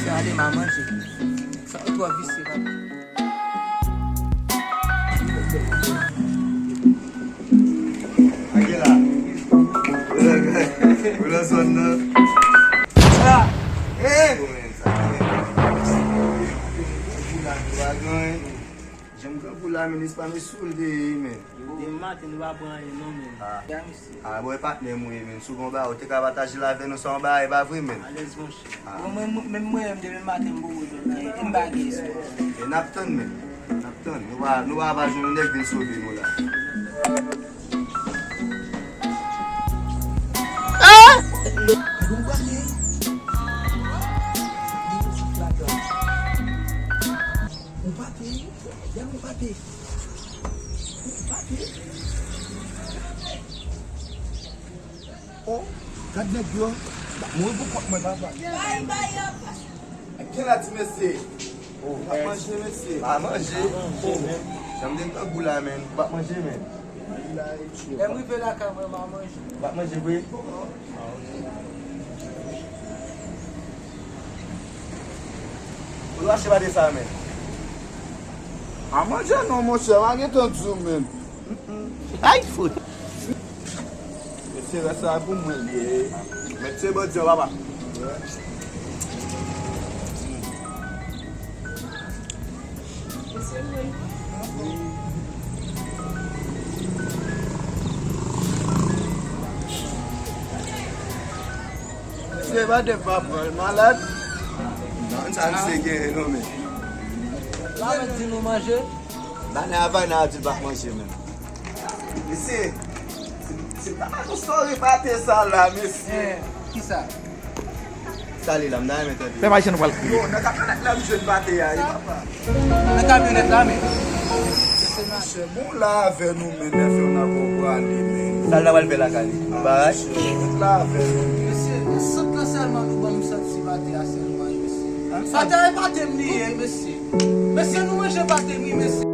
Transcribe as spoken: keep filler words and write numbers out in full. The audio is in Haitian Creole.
Gade m a manje. Sa yo twò visye, papa. Ake la. Ou nan zòn nan. Sa. Eh! Jan m grangou la, men, espas sou l te ye, men. Demen maten, nou pa pran anyen, non, men. Ah. Ah, bon, e patnè m ou ye, men. Si w gen yon bagay, ou te ka pataje l avè nou, sa yon bagay, pa vre, men? Alèz, monchè. Ah. Bon, mwen, mwen, menm mwen menm, demen maten, m poko jwenn anyen. E m pa gen espwa. E n ap tann, men. N ap tann. Nou pa, nou pa, pa jwenn yon nèg vin sove nou la. Ah! Bon, gade. Li sou plato. Ou pate, wi. Dèyè m ou pate. Ou pate. Oh, gad nèg yo. M ap mouri pou kont mwen, papa. Kèl a ti mesye? Oh, m ap manje, mesye. M ap manje. Oh, jan m te grangou la, men. M ap manje, men. Lè m rive lakay mwen, m a manje. W ap manje vre? Ou achte pate sa, men. A manje non, monchè, m a gentan di w, men. Ay, fout. Mesye, rès la pou mwen li ye. Mèt se bandi an, papa. Se pa de pa pran l malad. Non, sa misye genyen non, men. La mèt di nou manje. Banè a, banè a di l pa manje menm. Mesye, se, se pa nou sore pate sa la, mesye. Eh, kisa? Sa li la, m ta renmen tande. Pèp ayisyen nou pral kriye. Yo, nan kamyonèt la, m jwenn pate a, e papa. Nan kamyonèt la, men. Mesye, bon, la avè nou, men, nèf yo nan gwo prale, men. Sa l ta pral fè lakay li? Bagay? Mesye, la avè nou. Mesye, nan sant lan sèlman nou ban m santi pate a sèlman, mesye. Pate a e pate m li ye, mesye. Mesye, nou manje pate m, wi, mesye.